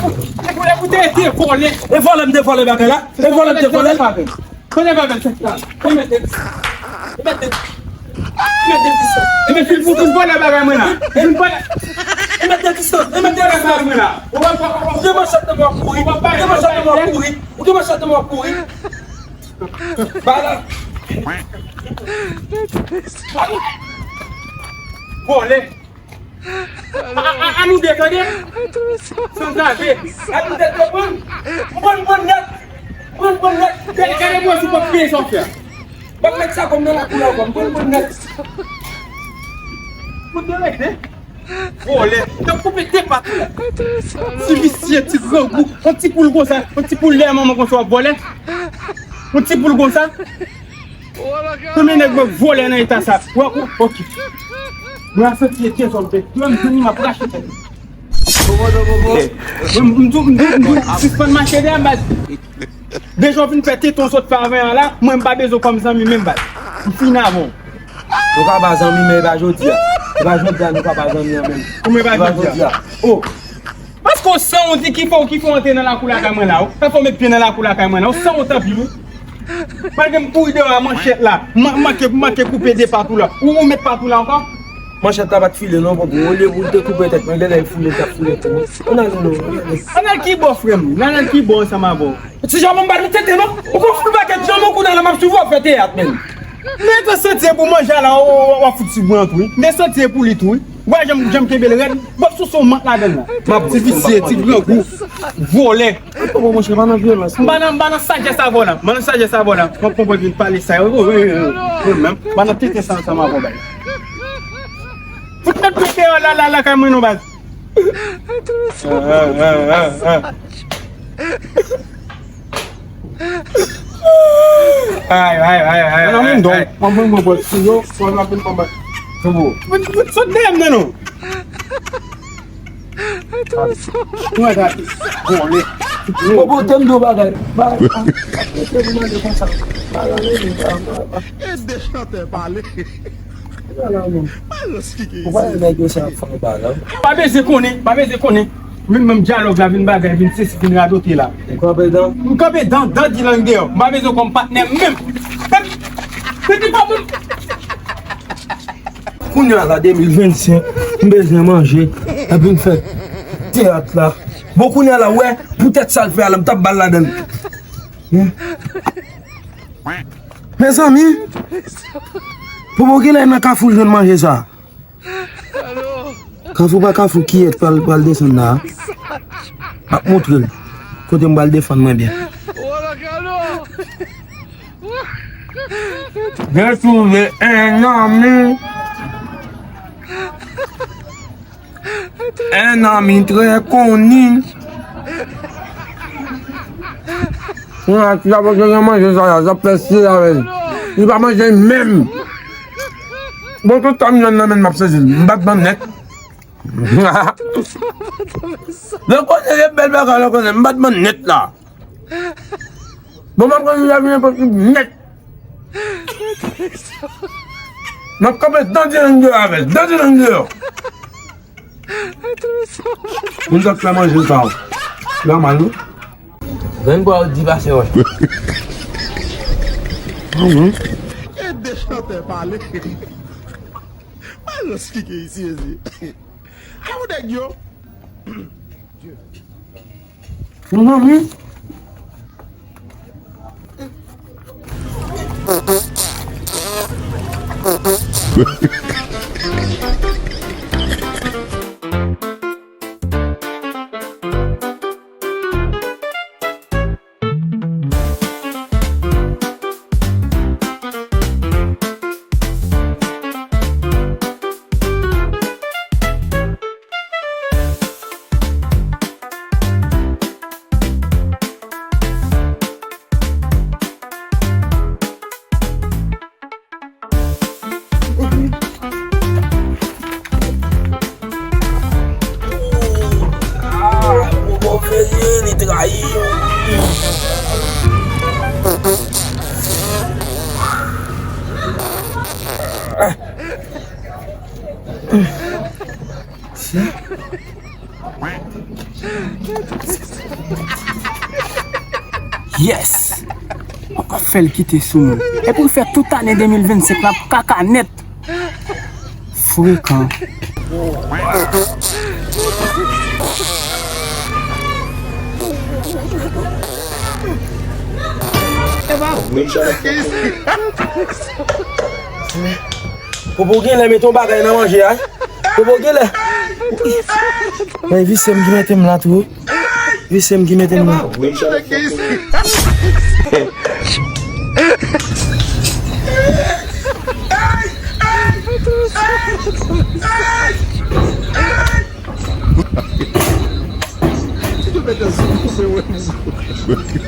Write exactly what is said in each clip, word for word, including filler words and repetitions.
Ou te, ou te, te vòlè. E vòlè m te vòlè bagay la? E vòlè m te vòlè? Kote pa vin? Kote pa vin? Kote pa vin? E mèt de distans. E mèt de distans. E mèt de distans. E mèt de distans. Ou vin vòlè bagay mwen la. Ou vin vòlè. E mèt de distans. E mèt de distans. Ou gen manchèt nan men w ap kouri. Ou gen manchèt nan men w ap kouri. Ou gen manchèt nan men w ap kouri. Ba la. Vòlè. A, a, a, a nou de, tande. Sanzave. A nou de, konprann. Konprann, konprann nèt. Konprann, konprann nèt. Gade, gade mwen si w p ap peye sa w fè a. M ap met sa kòm nan lakou la ankò. Konprann, konprann nèt. Kote w rete? Vòlè. T ap koupe de pa tou la. Ti visye, ti grangou. Yon ti poul konsa, yon ti poul dèyè manman konsa w ap vòlè. Yon ti poul konsa. Konbyen nèg mwen vòlè nan eta sa? Wè, wè, ok. Mwen a santi e tèt zòm fè. Mwen m vini m ap rache tèt. Mwen, m, m, m, m, sispann mache dèyè m, baz. Deja w fin fè teton sot fè avè an la, mwen m pa bezwen w kòm zanmi menm, baz. M fini avè w. Nou ka pa zanmi, men e pa jodi a. E pa jodi a nou ka pa zanmi an menm. Kòman e pa jodi a? Oh. Paske w sanwont, ki fè w, ki fè w antre nan lakou lakay mwen la, wi. Sa fè w met pye nan lakou lakay mwen la, w sanwont anpil, wi. Malgre m kouri deyò a manchèt la, m manke, m manke koupe de pa tou la. Ou, ou met pa tou la ankò? Manchèt la pa t file non, konprann. Olye pou l te koupe tèt mwen, genlè l foule, l t ap foule tou. Ann ale non, ann ale. Ann al ki bò, frè m? Ann al ki bò ansanm avè w? Ti jan mwen m ba nou tete non. Ou konn foul pakèt jan mwen kounye a la m ap swiv w ap fè teyat, menm. Men te santi e pou manje a la, w, w, w ap fout sou mwen tou, wi. Men te santi e pou li tou, wi. Ou wè jan m, jan m kenbe l rèd, m ap souse w mant ladan l la. M ap di visye, ti grangou, vòlè. Bon, monchè, pa nan vyolans, non. M pa nan, m pa nan sajès avè w la. M pa nan sajès avè w la. M ap konprann vin pale sa yo. Wi, wi, wi, wi, wi, menm. M pa nan tete sa ansanm avè w, baz. Fout mèt pete yo la, la, lakay mwen non, baz. Ay, ay, ay, ay, ay, ay. Mwen, mwen, mwen, mwen, si yo, mwen, mwen, mwen, mwen. Se bon. Mwen, mwen, sot dèyè m nan, non. Mwen gade. Bon, lè. Bon, bon, tèm de bagay. Bagay. Mwen mande konsa. Bagay, bagay, bagay. E de chantè pale. Ou pa wè nèg yo sa ap fè anba la? Pa bezwen konnen, pa bezwen konnen. Menm, menm dyalòg la vin bagay, vin sesi, vin radote la. Ou kanpe dan? M kanpe dan, dan di lang deyò. M pa bezwen kòm patnè m menm. Peti pa moun. Kounye a la, de mil vennsenk, m bezwen manje, epi m fè teyat la. Bon, kounye a la, wè, poutèt sa l fè a la, m t ap ba l ladan l. Mezanmi, Popo genlè nan Kafou l jwenn manje sa. Kafou pa Kafou kiyès pral, pral desann la. M ap montre l kote m pral defann mwen byen. Retwouve en ami. Un ami très connu. Mwen a ti ap gen manje sa la, sa fè sye avè l. Li pa manje menm. Bon, tout sa m jwenn nan men l, m ap sezi l. M bat bann nèt. Lè konnen se bèl bagay, lè konnen m bat bann nèt la. Bon, m ap kontinye vin enposib nèt. M ap kanpe dan di lang deyò avè l, dan di lang deyò. Moun sa k fè manje sa, yo mal, wi. Grenn bwa yo di pase wè. E de chantè pale. Balans ki gen isi, isi. Aw nèg yo. Mezanmi. Ah, bon, bon, veye, li trayi yo. Yes! Mwen p ap fè l kite sou mwen. Epi l fè tout ane de mil vennsenk la ap kaka nèt. Frekan. Popo genlè mete yon bagay nan manje a. Popo genlè. Men visye m ki mete m la tou. Visye m ki mete m la.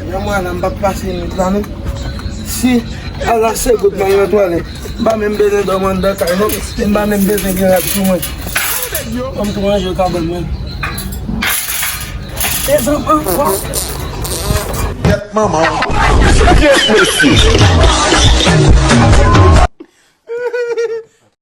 Yon mwa la, m p ap pase nwit la non. Si ala se gout nan yon twalèt, m pa menm bezwen dòmi anndan kay non. M pa menm bezwen gen rad sou mwen. Kòm tou manje yo ka ban mwen. Dezanfan, wa. Tèt manman. Yes, mesye.